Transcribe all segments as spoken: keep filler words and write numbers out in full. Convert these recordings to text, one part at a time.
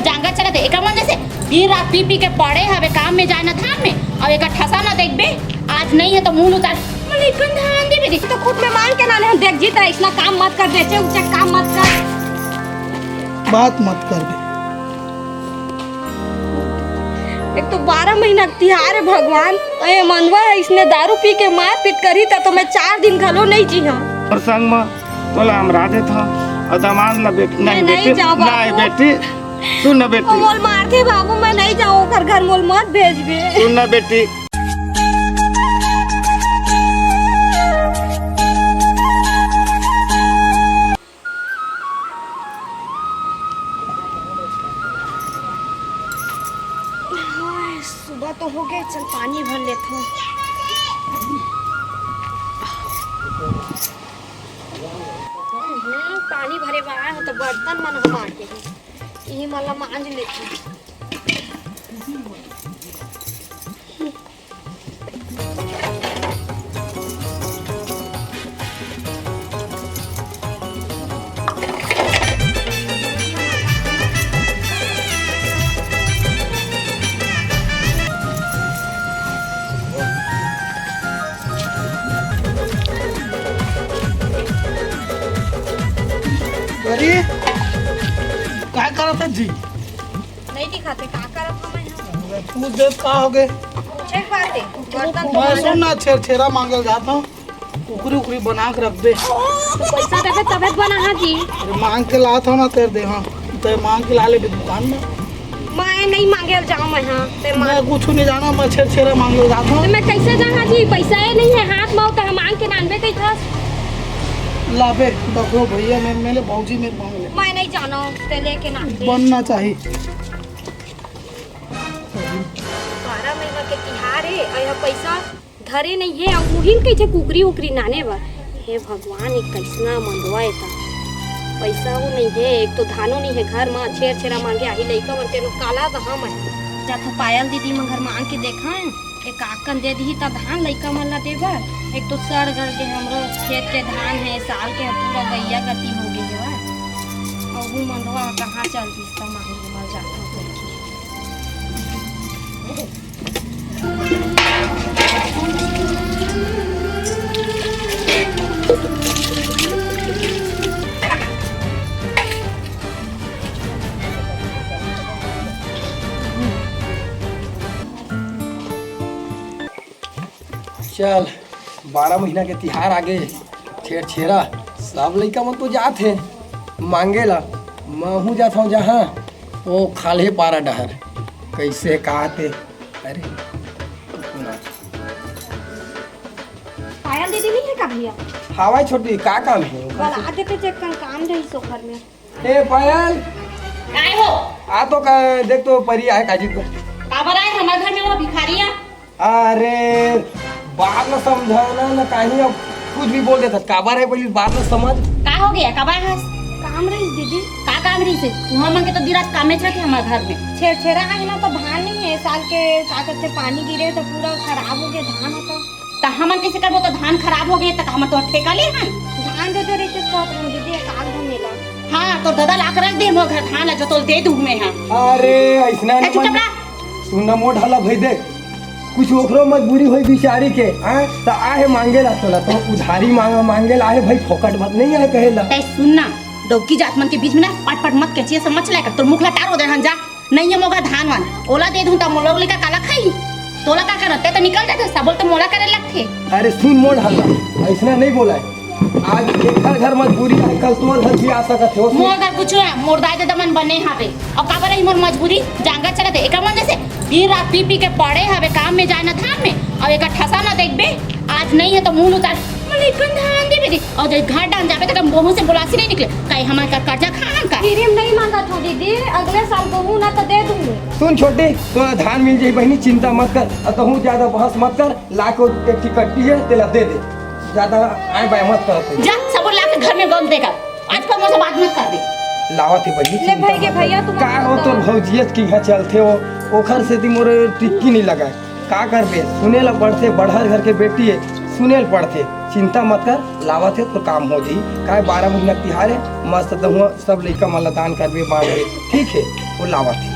जांगर चलत हे, एकर मन जैसे दिन रात पी पी के पड़े हवे, काम में जाए न धाम में, अउ एकर ठसा न देखबे, आज नहीं है तो मुंह उतार, मोला एक कन धान दे दे। तो खुद में मांग के ना ले, हम देख जी, त ऐसना काम मत कर, बेचे उचे काम मत कर। बात मत कर बे। एक तो बारह महीना के तिहार है भगवान, अउ ये मनवा है, इसने दारू पी के मारपीट करी, त तो मैं चार दिन घलो नहीं जी हाँ। अउ संग में तोला अमरा देत हंव। अउ दमांद ला बेटी, मैं नहीं नहीं बेटी, जांव नहीं बाबू। बेटी, सुन ना बेटी। मोला मारथे बाबू, मैं नहीं जांव ओकर घर, मोला मत भेजबे। सुन ना बेटी। हाय, सुबह तो हो गए, चल पानी भर लेथंव। हम्म, पानी भरे बर आए हंव त बर्तन मन ह मांजे हे। इही मन ला मांज लेथंव। अरे, काय करत हे जी? नहीं दिखाते, का करत हंव मैं ह? पूछ दे, का हो गए? पूछे के बात है, बर्तन तो मैं मांजा। सुन ना, छेरछेरा मांगल जात हंव, कुकरी उकरी बना के रख दे। तो पैसा देबे तबे तो बना हा जी। अरे मांग के लात हंव ना तेरे दे, हाँ, ते मांग के ला लेबे दुकान में। मैं नहीं मांगे जांव मैं, हाँ, ते मांग। मैं कुछ नहीं जाना, मैं छेरछेरा मांगल जात हंव। तो मैं कैसे जाऊँ जी, पैसा ही नहीं है हाथ में, तो हम मांग के नानबे कही था। लाबे, देखो भैया, मैं, मेरे भौजी में मांग ले। मैं नहीं जाना, ते लेके ना दे। बनना चाहिए। बारह महीना के तिहार हे, अउ यह पैसा धरे नहीं हे, अउ मुहिन कइसे कुकरी उकरी नाने बर। हे भगवान, ये कइसना मंदवा ए ता। पैसा वो नहीं हे, एक तो धानो नहीं हे घर म, छेरछेरा मांगे आही लइका मन, तेनो काला दहा मैं। जाथंव पायल दीदी मन घर मांग के देखंव, एक आकन दे दिही त धान लइका मन ला दे बर। एक तो सड़ गल के हमरो खेत के धान हे, साल के पूरा गइया गति हो गे हवय। अउ वो मंदवा कहाँ चल दिस त मांगे बर जाथंव करके। चल, बारह महीना के तिहार आगे, छेरछेरा, सब लइका मन तो जात हे मांगे ला, महूँ जात हंव जहाँ, ओ खाल्हे पारा डहर, कइसे का ते, अरे, पायल दीदी नहीं है का भैया? हावय छोटी, का काम हे? बला देते, जेकर काम रही सो घर में। ए पायल, काय हो? आ तो का, देख तो परी आए काजी तो। काबर आए हमर घर में वो भिखारी आ? अरे, बात न समझाना न कहीं, अब कुछ भी बोल देता। काबर है पहली बात न समझ। का हो गया? काबर हस? काम रहिस दीदी। का काम रहिस? तुहा मन के तो दिन रात कामे चलत हे हमर घर में। छेरछेरा आहे ना, तो धान नहीं है, साल के का कहते पानी गिरे तो पूरा खराब हो गया धान होता। त हमन कइसे करबो? त धान खराब हो गे, त हमन तो ठेका ले हन। धान दे दे रहिते कहत हन दीदी, एक आध घन मेला। हाँ, तोर ददा ला के रख दे मोर घर धान ला, जो तोल दे दूँ मैं, हाँ। अरे, अइसना ए, नहीं चुपचाप मन-, रह। सुन ना मोर ढाला भाई, देख, कुछ ओकरो मजबूरी होई बिचारी के, हाँ, त आहे मांगे ला तोला, तो उधारी मांगा, मांगे ला आहे भाई, फोकट मत नहीं आहे कहे ला। ए, सुन ना, डौकी जात मन के बीच में ना पट पट मत केचिया समझ लायक, तोर मुख ला टार हो दे हन जा। नहीं है मोगा धान वान, ओला दे दूं त मोला लइका काला खाई? तोला का करत, ते तो निकल जाथे, सबल तो मोला करे लगथे। अरे सुन मोर हल्ला, अइसना नहीं बोला है। आज एकर घर मजबूरी है, कल तोर घर भी आ सकत हे, ओसने। मोर घर कुछ है, मोर दाई ददा मन बने हावे। अउ काबर रही मोर मजबूरी, जांगर चलत हे, एकर मन जैसे दिन रात पी पी के पड़े हावे, काम में जाए न धाम में, अउ एकर ठसा न देखबे, आज नहीं है तो मुंह उतार, मोला एक कन धान दे दे। अउ जब घर डाहन जाबे त मुंह से बोलासी नहीं निकले, काहे हमर का कर्जा खाहन का? फिर हम नहीं मांगत हो दीदी, अगले साल बोहू ना तो दे दूंगी। सुन छोटी, तोला धान मिल जाई बहिनी, चिंता मत कर, अउ तहूँ ज्यादा बहस मत कर, ला के एक ठी कट्टी है, तेला दे दे, ज्यादा आए बाय मत कर तू। जा, सब ला के घर में बंद देगा, आज पर मुझसे बात मत कर दे। लावत हे बहिनी, ले चिंता भाई के मत कर। भैया, तुम का हो, तोर भौजियत की यहाँ चलथे हो, ओखर से ती मोर टिक्की नहीं लगा। का करबे, सुने ला पड़थे, बड़हर घर के बेटी हे, सुने ला पड़थे। चिंता मत कर, लावत हे तो काम हो जाही। काय बारह महीना के तिहार हे, मस्त दहुआ सब लइका मन ला दान करबे, बांटबे, ठीक हे। वो लावत हे।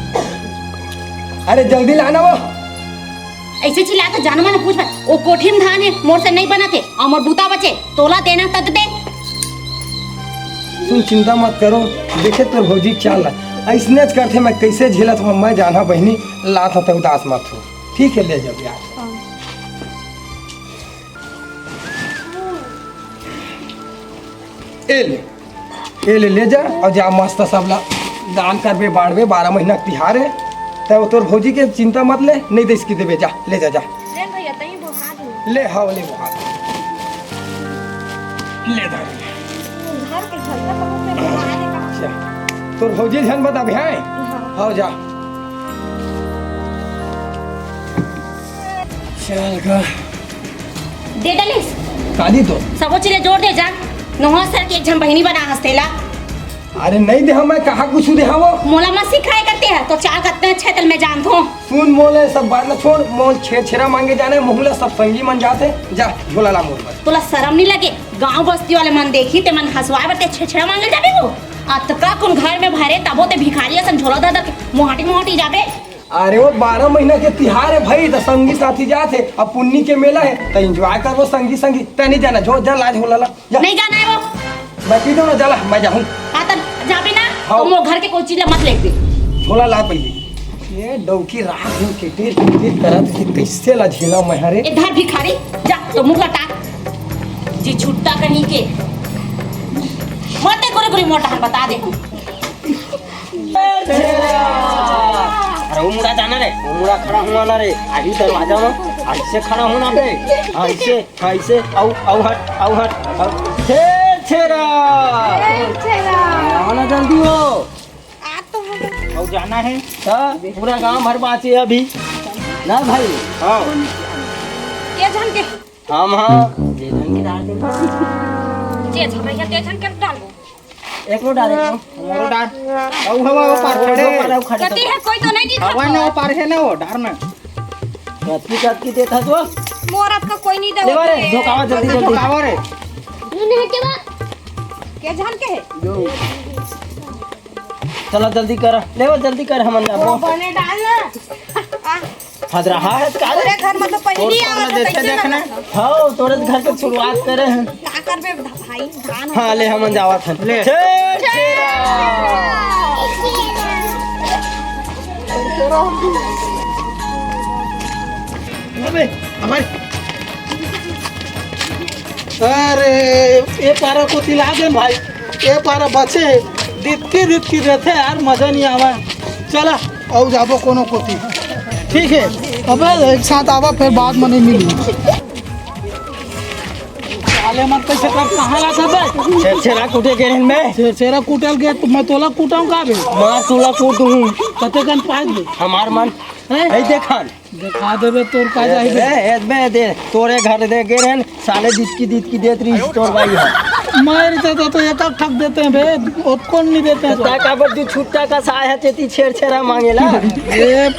अरे जल्दी लाना वो। ऐसे चिल्ला तो जानो मन पूछ, वो कोठी में धान हे, मोर से नहीं बनत हे, अउ मोर बूता बचे, तोला देना तद दे। सुन, चिंता मत करो, देखे तोर भौजी चाल ला, ऐसने च करथे, मैं कैसे झेलत हूँ, मैं जाना बहिनी, लात हूँ, तो उदास मत हो, ठीक है, ले जाओ यार। ए ले, ए ले, ले जा अउ जा मस्त सबला दान करबे, बांटबे, बारह महीना के तिहार हे। तब तोर भौजी के चिंता मत ले, नहीं दे इसकी देबे, जा, ले जा, जा। ले भैया, तहीं बोहा दे। ले, हाँ, ले बोहा दे। ले धर ले। घर के घर का बहुत से बोहा दे का। जा। तोर भौजी झन बताबे, हैं? हाँ। हाँ, जा। चल गा। दे डलिस। काली तो। सबो चीज जोर दे जा। नोहा सर के एक झन बहिनी बना हस तेला। अरे नहीं दे, मैं कहा कुछ दे हवो। मोला मत सिखाए करते है, तो चाल कतना अच्छा है, तेला मैं जानत हूँ। सुन मोले, सब बात ला छोड़, मोल छेरछेरा मांगे जाने, मोहला सब संगी मन जाथे, जा झोला ला मोर बर। तोला शरम नहीं लगे? गांव बस्ती वाले मन देखी ते मन हंसवाए बर ते छेरछेरा मांगे जाबे वो। अतका कुन घर में भरे, तबो ते भिखारी असन झोला धर धर के मोहाटी मोहाटी जाबे। अरे वो बारह महीना के तिहार हे भाई, त संगी साथी जात हे, अब पुन्नी के मेला हे, त enjoy करबो संगी संगी। तै नहीं जाना, जो जा लाज होला ला, जा। नहीं जाना है वो। मैं पी दूँ ना, जा ला, मैं जाहूँ। हाँ, तब जाबे ना, हाँ। तो मोर घर के कोई चीज ला मत लेके दे। झोला ला पहले। ये डौकी रात दिन किटिर किटिर करत हे, कैसे ला झेला मैं हरे। ए धर भिखारी, जा तो मुंह लटा। जी छुट्टा कहीं के। मत दे गोरे गोरे मोटा हम बता दे हम। अरे वो मुड़ा जाना रे, वो मुड़ा खड़ा हुआ ना रे, अभी दरवाजा में ऐसे खड़ा होना बे, ऐसे, ऐसे, आऊ, आऊ हट, आऊ हट, आऊ, छेरछेरा। छेरछेरा। आना जल्दी हो। आ तो हम आऊ जाना है। हाँ, पूरा गांव भर बाँचे अभी। ना भाई। हाँ। ये झन के हम हाँ। जे झन के डाल दे। जे झन भैया, ते झन के डालबो। एक लो डाल, एक लो। मोरो डाल। अउ हवा, वो पार खड़े। वो पार, वो खड़े। कती है, कोई तो नहीं दिखा हवा ना, वो पार है ना, वो डार ना। कतकी, कतकी देत हस वो? मोर अतका कोई नहीं दे ले रे, होते। धोकावा जल्दी, जल्दी। धोकावा रे। नून है के बा? के झन के है? जो। चला जल्दी करा। ले वो जल्दी कर, हमन वो जाबो। बने डाल ना। आ। हद रहा है का रे? तोरे घर में तो पहली तोर, तोर आवत में है, देखे कैसे देखना। लगा? हाँ, तोरे घर के शुरुआत करे हैं। का करबे भाई, धान हाँ, ले हमन जावत हन। ले। छेरछेरा। अबे, हमारे अरे, ए पारा कोती लागे भाई, ए पारा बचे, दितकी दितकी देथे यार, मजा नहीं आवा। चला, अउ जाबो कोनो कोती। ठीक है, अबे एक साथ आवा, फिर बाद में नहीं मिली। साले मन कैसे कर, कहाँ ला था बे? छेरछेरा कूटे गे रहेन बे। छेरछेरा कूटल गे, तो मैं तोला कूटाऊँ का बे? मार तोला कूटूँ। कते कन पाए बे? हमार मन। हैं? ऐ देखन। देखा देबे तोर का जाही बे। ए, ए, बे, दे, तोरे घर दे गे रहेन, साले दितकी, दितकी देत रहिस तोर बाई ह। मार देता तो एक ठक देते हैं बे, ओतकोन नहीं देते हैं तो। ता काबर दू छुट्टा का साय है, तेती छेरछेरा मांगेला। ए,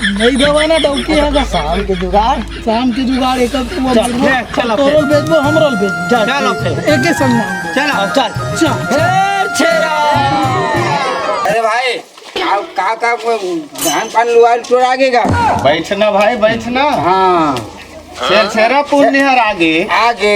नहीं देवा ना, डौकी है का। शाम के जुगाड़। शाम के जुगाड़, एक अब वो चल, बेचबो, ले, चल, अब तोरो ले। बेचबो, हमरो बेचबो। चल, चल, अब ले। एक ही संग में। चल, अब चल। चल। छेरछेरा। अरे भाई, का, का, का, वो धान पान लुआल चोर आगे का? बैठ ना भाई, बैठ ना। हाँ। छेरछेरा पुन्नी हर आगे। आगे।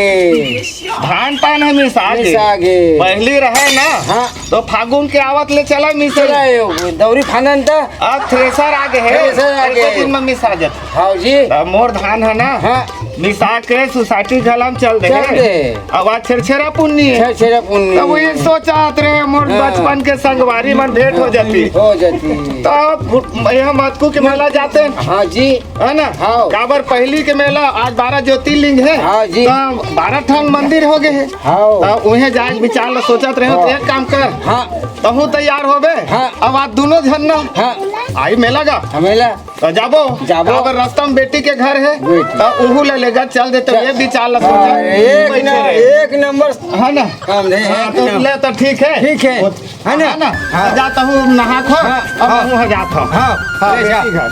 धान पान ह मिसागे। मिसागे। पहली रहे ना, हाँ। तो फागुन के आवत ले चला मिसे। चला, ये दौरी फांदन त। अब थ्रेसर आगे है। थ्रेसर आगे। एको दिन में मिसा जात। हाँ जी। त मोर धान है ना, हाँ। मिसा के सोसाइटी घला म चल दे। चल दे। अब आज छेरछेरा पुन्नी है। छेरछेरा पुन्नी। तब वही सोचत रहे, मोर हाँ। बचपन के संगवारी मन भेंट हो जाती। हो जाती। तब यह मटकू के मेला जाते हैं। हाँ जी। है ना? हाँ। काबर पहली के मेला, आज बारह ज्योतिर्लिंग है। हाँ जी। तो बारह ठन मंदिर हो गए हैं। हाँ। तो उहें जाए के विचार ला सोचत रहे हो, तो हाँ। एक काम कर। हाँ। तहूँ तैयार होबे। हाँ। अब आज दोनों झन ना। हाँ। आई मेला का। हाँ, मेला। तो जाबो, जाबो। अगर रास्ता में बेटी के घर है, बेटी। तो उहू ले लेगा, चल देते, चल। ये विचार ला सोचा। हाँ, एक बैठे न-, रहे। एक नंबर है ना? काम दे, हाँ, एक तो नंबर। ले तो ठीक है। ठीक है। वो, है ना? है ना? हाँ। तो जाता हूँ, नहा खो, हाँ, अब हाँ। हूँ जाता हूँ। हाँ, हाँ, ले जा। बेटी घर।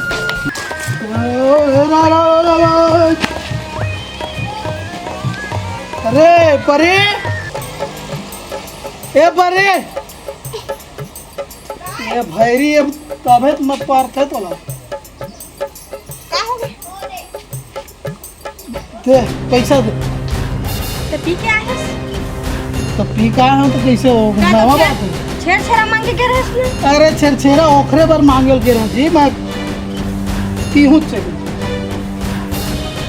अरे, परी, ए परी, ए भैरी, अब तभे त मत पारथे तोला। का हो गए? दे, पैसा दे। तो पी के आए हस? तो पी का है तो कैसे हो? का नवा तो बात है। छेर छेरा मांगे के रहस ना? अरे छेर छेरा ओखरे बर मांगल के रह जी, मैं पीहूँ चली।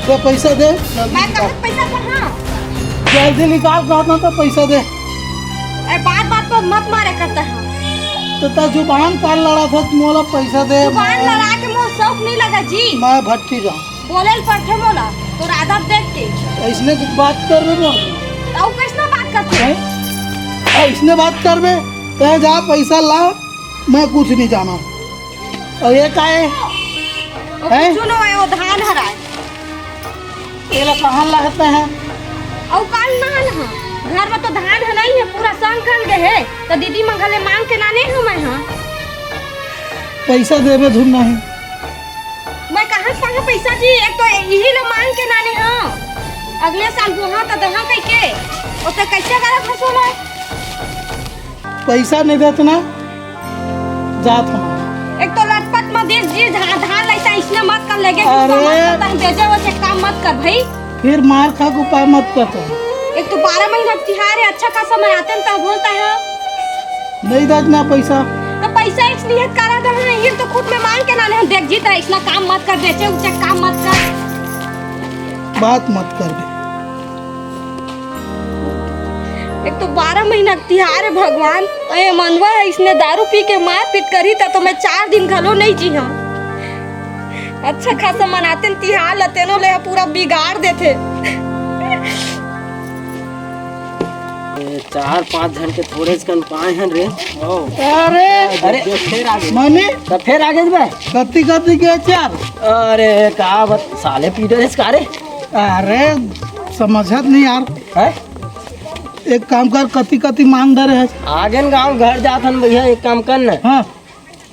दे पैसा दे, जल्दी मैं निकाल। कहाँ पैसा कहाँ? जल्दी निकाल कहत ना तो पैसा दे। ए, बात बात पर मत मारे करता है। तो ता जुबान काल लड़ा था, मोला पैसा दे। जुबान लड़ा के मोर शौक नहीं लगा जी। मैं भट्टी जाऊँ। बोले ल पड़थे मोला, तोर आदत देख के। ऐसने बात करबे मोर। अउ कैसना बात करथे? हैं? ऐसने बात करबे, तै जा पैसा ला, मैं कुछ नहीं जाना। और ये का है? वो हैं? कुछ नो है, वो धान हराए। ये ला कहाँ ला हता है? अउ काल नहान हा। घर में तो धान ह नहीं है, पूरा संग गल गए है। तो दीदी मन घर ले मांग के लाने हूँ मैं हा। पैसा देबे धुन नहीं। मैं कहाँ से पाऊँ पैसा जी? एक तो यही ला मांग के लाने हा। अगले साल बोहा तो दहा कह के। ओते कैसे करत हस ओला? पैसा नहीं देत ना, जात हूँ। एक तो लटपट में देस जी, धा-, धान लैसा इसने मत कर लेगे, अरे। मत कर, तहीं बेचे वचे काम मत कर भाई। फिर मार खा के उपाय मत कर तू। एक तो बारह महीना के तिहार है, अच्छा खासा मनाते हैं, तब बोलता है। नहीं देत ना पैसा। तो पैसा इसलिए करा दे हैं, ये तो खुद में मांग के ना ले, हम देख जी, तो इसना काम मत कर, बेचे उचे काम मत कर। बात मत कर बे। एक तो बारह महीना के तिहार है भगवान, ए मनवा है, इसने दारू पी के मारपीट करी था, तो मैं चार दिन घलो नहीं जी हाँ। अच्छा खासा मनाते न तिहार ल, तेनो ले पूरा बिगाड़ देथे। ए, चार पांच झन के थोड़े कन पाए हन रे। अरे, अरे, देख, फिर आ गए। मनी? तो फिर आ गए बे। कत्ती कत्ती के चार? अरे, का बत-, साले पीटर इस का रे? अरे, समझत नहीं यार। हैं? एक काम कर, कत्ती कत्ती मांग डरे है। आगे न गाँव घर जात हन भैया, एक काम कर न। हाँ।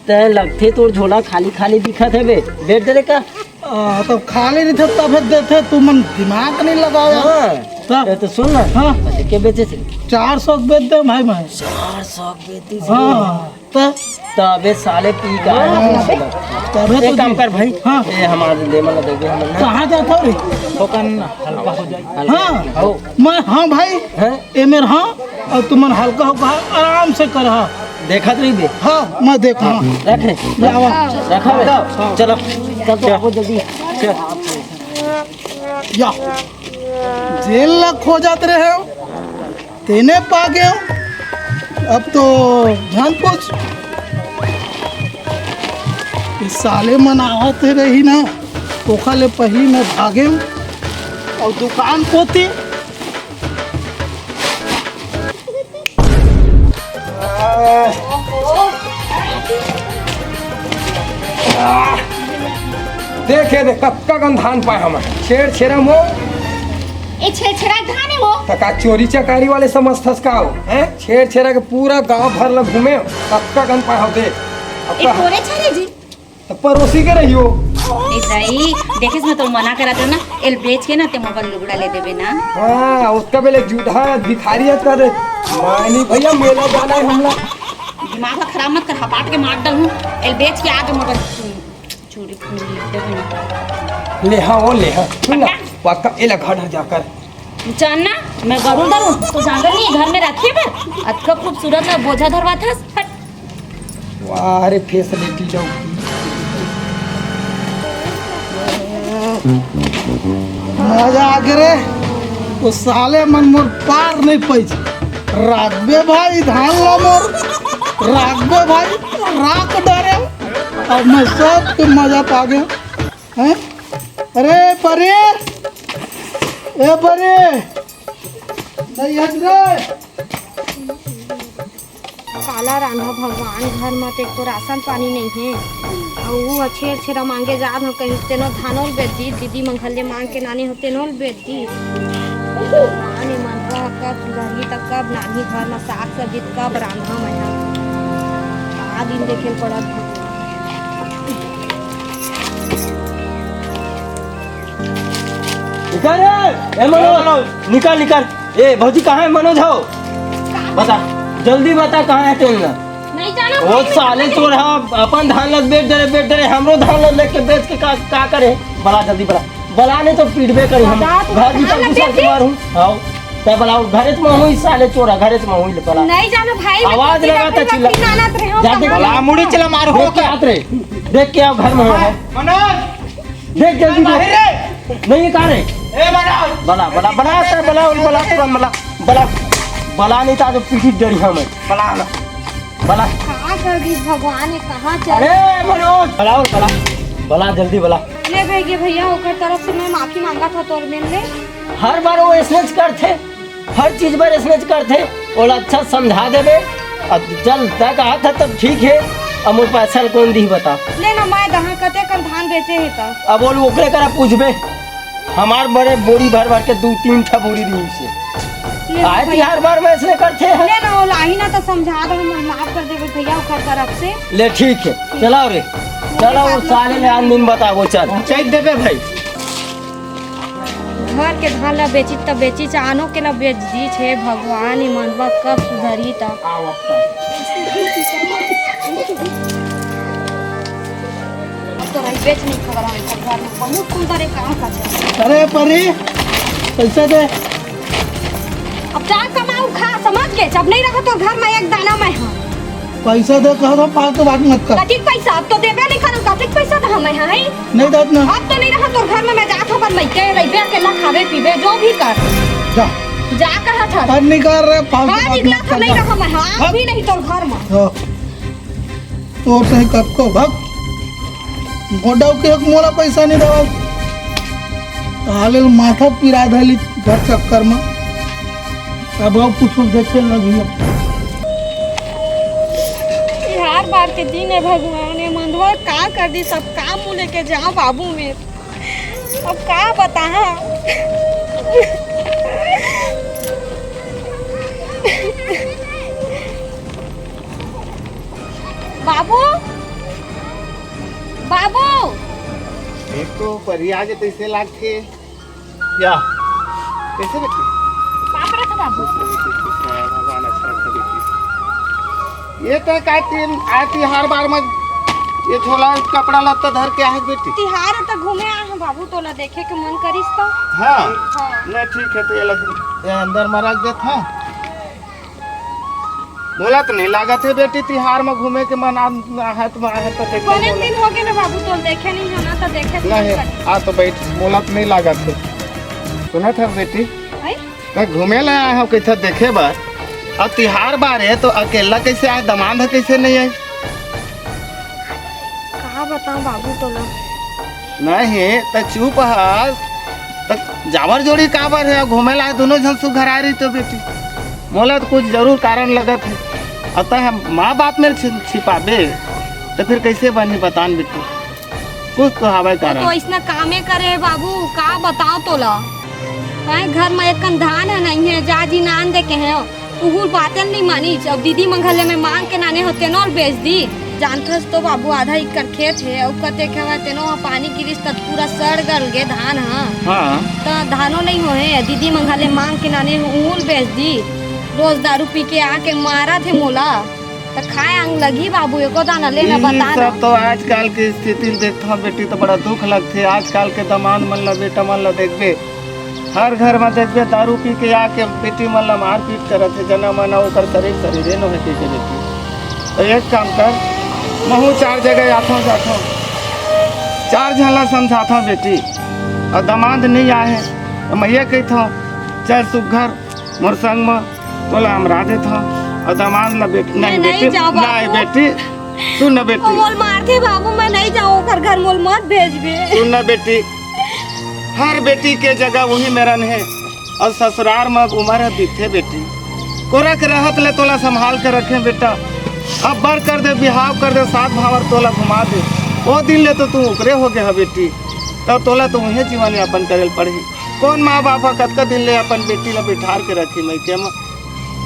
तैं लगथे तोर झोला खाली खाली दिखत हे बे, बेच दे रे का? आ, तो खाली रहिथे तभे देथे, तू मन दिमाग नहीं लगाओ यार। हाँ। तब? ए तो सुन ना। हाँ। अरे के बेचे थे? चार सौ के बेच दे भाई मैं। चार सौ के बेच दे? हाँ, तब? तबे साले पी का हाँ। तबे तो एक काम जी। कर भाई। हाँ। ए हमारे दे मन दे दे हमन ना। कहाँ जाता रे? थोकन हल्का हो जाए। हाँ। आओ। मैं, हाँ भाई। हैं? ए मेर हाँ, और तुमन हल्का हो कहा, आराम से कर हाँ। देखत रही बे। हाँ, मैं देख हाँ। रख रे। लावा। रखा बे। हाँ। चलो। चल तो चल। आओ जल्दी। चल। या। जेल ला खोजत रहे हो, तेने पा गए हो। अब तो जान पूछ। ये साले मन आवत रही ना, ओखा ले पहली मैं भागे हूँ। और दुकान कोती देखे दे, कतका कन धान पाए हमन। छेर छेरा मो। ए छेर छेरा धान हे मो। त का चोरी चकारी वाले समझथस का हो? हैं? छेर छेरा के पूरा गांव भर ल घूमे, कतका कन पाए हो दे। ए कतका तोरे छेरे जी? त परोसी के रहियो। ए दाई, देखेस मैं तो मना करत हूँ ना, एल बेच के ना ते मोर बर लुगड़ा ले देबे ना। हाँ, ओतका बेले जूठा भिखारी है तेरे। मानी भैया, मेला जाना है हमला। दिमाग ला खराब मत कर, हपाट के मार डालूं। एल बेच के आ तो मोर बर चू-, चूड़ी फूंदी ले देबे ना। ले हाँ, वो ले हाँ। सुन ना, पक्का? पक्का एला घर जाकर। जानना, मैं गरुड़ धरूं, तो जांगर नहीं घर में रखिए बर। अतका खूबसूरत ना बोझा धरवा था, हट। वाह रे, facility डौकी। मजा आ गे रे। वो साले मन मोर पार नहीं पैस। राखबे भाई धान ला मोर। राखबे भाई, राख डरे। अब मैं सब के मजा पा गया। हैं? अरे परे, ए परे, नहीं हट रे। काला रांधा भगवान, घर म तो एक तो राशन पानी नइ हे, अउ ऊ ह छेर छेरा मांगे जात हो, कहीं तेनो धानो ल बेच दी, दीदी मन घर ले मांग के लाने हो तेनो ल बेच दी। नानी मन ह कब रही त कब नानी घर म साग सब्जी त कब रांधा मैं ह। का दिन देखे ल पड़त भगवान। निकल रे, ए मनोज, निकल, निकल। ए भौजी, कहाँ है मनोज हो? बता, जल्दी बता, कहाँ है तेन ला? नहीं जाना वो भाई, साले नहीं चोर हा, अपन धान ला बेच डरे, बेच डरे, हमरो धान ला लेके बेच के का, का करे? बला जल्दी बला, बला नहीं तो पीटबे करी हम। बता, तू घर भी धान तो ला घुसा बेच के दे। मारू। हाँ, तब बला, घरे में हुई साले चोर हा, घरे में हुई ले बला। नहीं जाना भाई, मैं आवाज किसी लगा का तो फिर चिल्ला। वकील आनत रहे हो, जाते कहाँ बला, मुड़ी चला मार हो देख के का? आत रे, देख के आओ घर में हो। मनोज, देख जल्दी देख। नहीं का रे? ए मनोज, बला, बला, बला, बला, बला, तुरंत बला, बला, बला नहीं तो आज पीठी डरी हम। बला ना। बला। का कर दी भगवान, ये कहाँ चल अरे मनोज, बला, बला, बला, जल्दी बला। ले भैया, भैया, ओकर तरफ से मैं माफी मांगा था तोर मेर ले। हर बार वो ऐसने करथे, हर चीज बर ऐसने करथे। ओला अच्छा समझा देबे। अब चल, तय कहा था तब ठीक है। अब मोर पैसा ल कौन दी बता? ले ना, मैं दहा कते कर धान बेचे है त। अब बोल ओकरे करा पूछबे। हमार बड़े बोरी भर भर के दू तीन ठा बोरी दी से। ले आए भैया। तिहार बार में ऐसने करथे हैं। ले ना, वो लाही ना तो समझा दो, हम माफ कर देबे भैया ओकर तरफ से। ले ठीक है, चलाओ रे, चलाओ, साले ले आन दिन बताबो, चल। पहुंचाई देबे भाई। घर के धान ला बेचिच त बेचिच, आनो के ला बेच दीच। हे भगवान, ई मनवा कब सुधरी त। अब तो रही बेच नहीं खबर है, सब घर में बहुत सुंदर एक काम का चल। अरे परी, पैसा दे। अब जा कमाऊ खा, समझ के, जब नहीं रहा तो घर में एक दाना मैं हाँ। पैसा दे, कहा था, फालतू बात मत कर। कतिक पैसा? अब तो देबे नहीं करम, कतिक पैसा दे हमें, हाँ, हैं? नहीं देत ना। अब तो नहीं रहा तोर घर में, मैं जात हूँ अपन मइके, रहिबे अकेला, खाबे पीबे, जो भी कर। जा। जा कहा था। अब निकाल रहे, फालतू हाँ, बात निकला मत था, कर। नहीं रहा मैं, हाँ, हाँ। भी नहीं तोर घर में। हाँ। तोर सही कतको भग। गोडाऊ के एक मोला पैसा नहीं देवत। हाले माथा पिरा धली घर चक्कर में। अब अउ कुछ देखे लगी। तिहार बार के दिन है भगवान, ये मंधवा का कर दी, सब काम मुँह लेके जाओ बाबू में। अब का बताहा? बाबू, बाबू। एक तो परी आगे तैसे लागथे। या, कैसे बेटी? बाप रे तो बाबू। खुश रहो बेटी, खुश रहो, भगवान अच्छा रखे बेटी। ये तो का तीन, आ तिहार बार में ये झोला कपड़ा लत्ता धर के आहे बेटी। तिहार तो घूमे आए हैं बाबू, तोला देखे के मन करिस तो। हाँ। हाँ। नहीं ठीक है, तो ये लग, ये अंदर में रख देत है। मोला तो नहीं लागत है बेटी, तिहार में घूमे के मन आ, आहत में आहत तो देखे बने मोला। दिन हो गए ना बाबू, तो देखे नहीं हो ना, तो देखे तो नहीं, नहीं। आ तो बैठ, मोला तो नहीं लागत है। सुनत है बेटी, आई? मैं घूमे ला आया हूँ, कैसे देखे बर। अब तिहार बार है तो अकेला कैसे आए, दमांद है कैसे नहीं आए? का बताओ बाबू तोला। नहीं, त चुप हस, त जावर जोड़ी काबर है? घूमे ला दोनों झन सुघराए रही तो बेटी, मोला तो कुछ जरूर कारण लगत है। अब तय हम माँ बाप में छि-, छिपाबे, तो फिर कैसे बनी बतान बेटी? कुछ तो हवाई वो कारण। तो ऐसना कामे करे बाबू, का बताओ तोला। काहे घर में एक कन धान है नहीं है, जा जी नान दे के है। उहू बातें नहीं मानी। अब दीदी मन घर ले मैं मांग के नाने हो, तेनो ल बेच दी। जानथस तो बाबू, आधा एकड़ खेत हे, अउ कते के हवय, तेनो ह पानी गिरिस त पूरा सड़ गल गे धान ह। हाँ। त धानो नहीं होए, दीदी मन घर ले मांग के नाने हो, उहू ल बेच दी। रोज दारू पी के आके मारत हे मोला, त खाए अंग लगही बाबू, एको दाना लेना इही बता सब ना। तो आजकल के स्थिति ल देखथव बेटी, त बड़ा दुख लगथे। आजकल के दमांद मन ल, बेटा मन ल देखबे, हर घर म देखबे, दारू पी के आके बेटी मन ल मारपीट करत हे, जना मन ओकर शरीर शरीरे नोहे कहिके बेटी। त एक काम कर, महू चार जगह आथव जाथव, चार झन ल समझाथव बेटी, अउ दमांद नइ आहे, त मैं ये कहिथव, चल सुग्घर मोर संग म, तोला अमरा देथव, अउ दमांद ल बेटी, मैं नहीं नहीं बेटी, जाओ नहीं बाबू। बेटी, सुन न बेटी। ओ मोल मारथे बाबू, मैं नहीं जाऊँ ओकर घर, मोल मत भेजबे। सुन न बेटी, हर बेटी के जगह उही मेरन हे, अउ ससुरार म उमर ह बीतथे बेटी। कोरा के रहत ले तोला संभाल के रखे बेटा, अब बर कर दे, बिहाव कर दे, सात भांवर तोला घुमा दे, ओ दिन ले तो तू ओकरे हो गे ह बेटी, त तोला तो उहे जीवन यापन करे ल पड़ही। कौन माँ बाप ह कतका दिन ले अपन बेटी ल बिठार के रखही मइके म?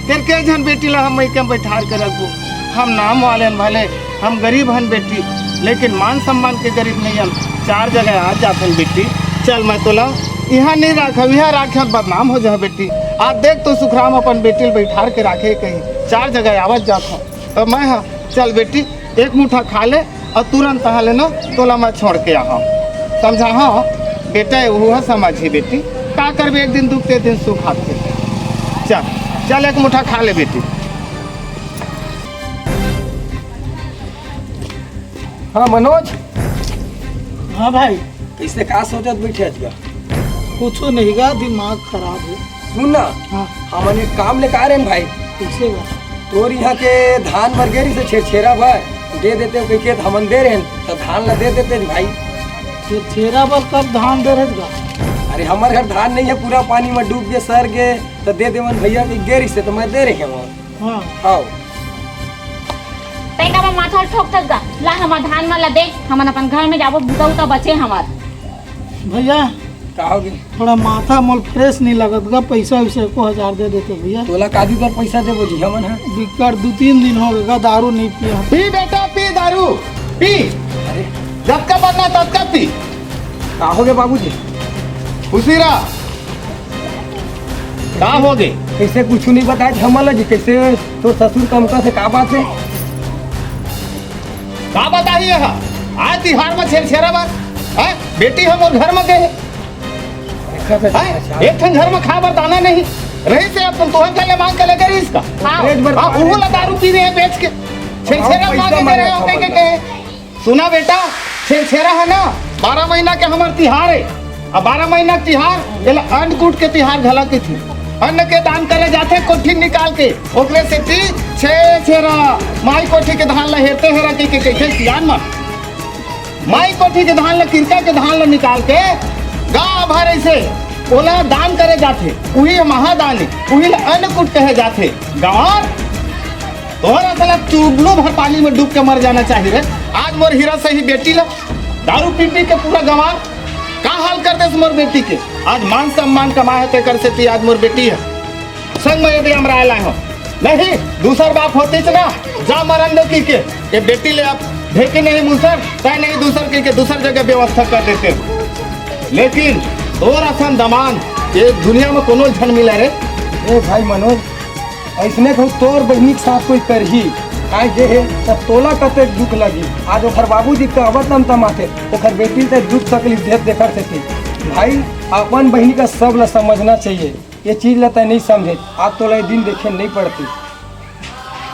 फेर के झन बेटी ला हम मइके म बइठार के रखबो? हम नाम वाले हन भले, हम गरीब हन बेटी, लेकिन मान सम्मान के गरीब नइ हन। चार जगह आ जाथन बेटी। चल, मैं तोला इहाँ नइ राखब, इहाँ राखे हन बदनाम हो जाए बेटी। आज देख तो सुखराम अपन बेटी ल बइठार के राखे कहीं, चार जगह आवत जात हन। त मैं ह चल बेटी, एक मुठा खा ले अउ तुरंत तहाँ ले ना तोला मैं छोड़ के आहा। समझा हाँ बेटा, वो है समझी बेटी, का करबे, एक दिन दुख ते दिन सुख आथे। चल, चल एक मुठा खा ले बेटी। हाँ मनोज। हाँ भाई। कइसे, का सोचत बइठे हस गा? कुछो नहीं गा, दिमाग खराब हे। सुन ना, हाँ। हमन एक काम ले का रेन भाई। कइसे गा? तोर इहाँ के धान बर गे रहिस हे छेरछेरा बर, दे देते कहिके त हमन दे रेन, त धान ला दे देते भाई। छेरछेरा बर कब धान दे रहे गा? अरे हमर घर धान नहीं हे, पूरा पानी में डूब के सर गे, त दे देवन भैया के गे रहिस हे, त मैं दे रहे हूँ। हाँ। आओ। तैं काबर माथा ठोकथस गा? ला हमर धान मन ला दे, हमन अपन घर में जाबो, बुता उता बचे हमर। भैया, का होगे? थोड़ा माथा मोर fresh नहीं लगत गा, पैसा वैसा एको हजार दे देते भैया। तोला का दी बर पैसा देबो जी हमन ह? बिकट दू तीन दिन होगे गा, दारू नहीं पिया। पी बेटा, पी दारू, पी। अरे। जतका बनना ततका पी। का होगे बाबूजी? खुशी रह। का होगे? कइसे कुछू नहीं बताए हमन ला जी? कइसे तोर ससुर कमका से का बात हे? का बताही ये हा? आज तिहार में छेरछेरा बर, हैं? बेटी ह मोर घर में गे हे। देखा था हैं? अच्छा। एक ठन घर में खाए बर दाना नहीं। रहिस हे अपन तोहर घर ले मांग के लेगे रहिस का? हाँ। पेट भर हाँ, खा उहू ले। ला दारू पी रहे हैं बेच के। छेरछेरा हाँ, मांग पैसा के दे मांगे रहे हो, कह के खबर। कहे। सुना बेटा, छेरछेरा हे ना, बारह महीना के हमर तिहार हे। अब बारह महीना के तिहार, एला अन्नकूट के तिहार घला कहिथे। अन्न के दान करे जाथे कोठी निकाल के, ओकरे सेती छेरछेरा, माई कोठी के धान ला हेरते हेरा कहिके कहिथे सियान मन। माई कोठी के धान ला, किरका के धान ला निकाल के गाँव भर ऐसे ओला दान करे जाथे, उही महादान हे, उही ला अन्नकूट कहे जाथे। गंवार तोहर असन ला चुबलू भर पानी में डूब के मर जाना चाहिए रे। आज मोर हीरा सही बेटी ला दारू पी पी के पूरा गंवार का हाल कर देस मोर बेटी के। आज मान सम्मान कमाए हे तेकर सेती आज मोर बेटी हे संग में यदि हम राय लाए हो। नहीं, दूसर बाप होतीस ना, जा मरन दो कहिके, ये बेटी ले अब ढेके नहीं मूसर, तैं नहीं दूसर कहिके दूसर जगह व्यवस्था कर देते। लेकिन तोर असन दमांद ये दुनिया में कोनो झन मिले रे। ए भाई मनोज, अइसने कहूँ तोर बहिनी के साथ कोई करही, आए गे हे, तब तोला कतेक दुख लगी। आज ओखर बाबूजी कहवत तमतमाथे, ओखर बेटी ल दुख तकलीफ देत देखत हे। भाई, अपन बहिनी का सब ला समझना चाहिए। ये चीज ला तैं नहीं समझे, आज तोला ये दिन देखे नहीं पड़ती।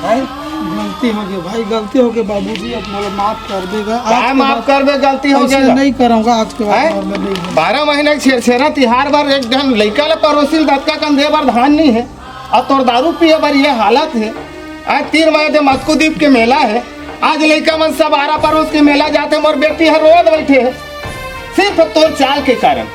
हैं? गलती हो गई भाई, गलती हो गई बाबूजी, अब मोला माफ कर देगा। आज काय के माफ बाद करबे, गलती हो ऐसे गया। नहीं करूँगा आज के बाद हैं? और मैं नहीं। बारह महीना के छेरछेरा तिहार बर एक झन लइका ला परोसी ल दतका कन दे बर धान नहीं है, अउ तोर दारू पिए बर ये हालत हे। आज तीन महीने दे मस्कुदीप के मेला हे, आज लइका मन सब आरा परोस के मेला जाथे, मोर बेटी हर रोवत बइठे हे, सिर्फ तोर चाल के कारण।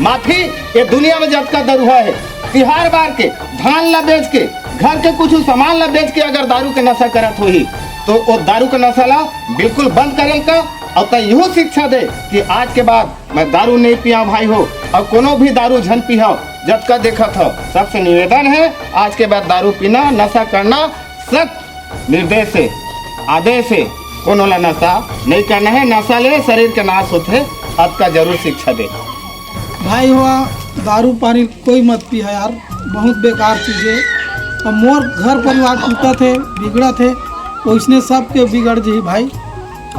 माफी, ये दुनिया में जतका दरुहा हे, तिहार बार के धान ला बेच के, घर के कुछ सामान ला बेच के अगर दारू के नशा करत होही, तो वो दारू के नशा ला बिल्कुल बंद करे ल का, अउ तैं इहू शिक्षा दे कि आज के बाद मैं दारू नहीं पिया भाई हो, अउ कोनो भी दारू झन पिहाव। जतका देखत हो, सबसे निवेदन हे, आज के बाद दारू पीना, नशा करना सख्त निर्देश हे, आदेश हे। कोनो ला नशा नहीं करना हे, नशा ले शरीर के नाश होथे। अतका जरूर शिक्षा दे। भाई हो, दारू पानी कोई मत पीहा यार, बहुत बेकार चीज हे। अब मोर घर परिवार टूटत हे, बिगड़त हे, ओइसने सबके बिगड़ जही भाई।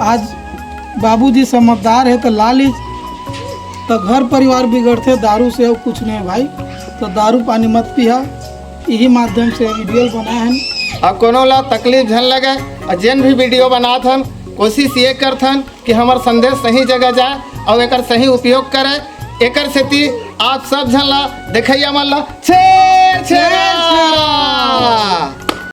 आज बाबूजी समझदार हे त ला लीस, त घर परिवार बिगड़थे दारू से, अउ कुछ नहीं भाई। त दारू पानी मत पीहा, यही माध्यम से वीडियो बनाए हन। अउ कोनो ला तकलीफ झन लगे, अउ जेन भी वीडियो बनात हन, कोशिश ये करथन कि हमर संदेश सही जगह जाए अउ एकर सही उपयोग करे। एकर सेती आप सब झन ला, देखइया मन ला छेरछेरा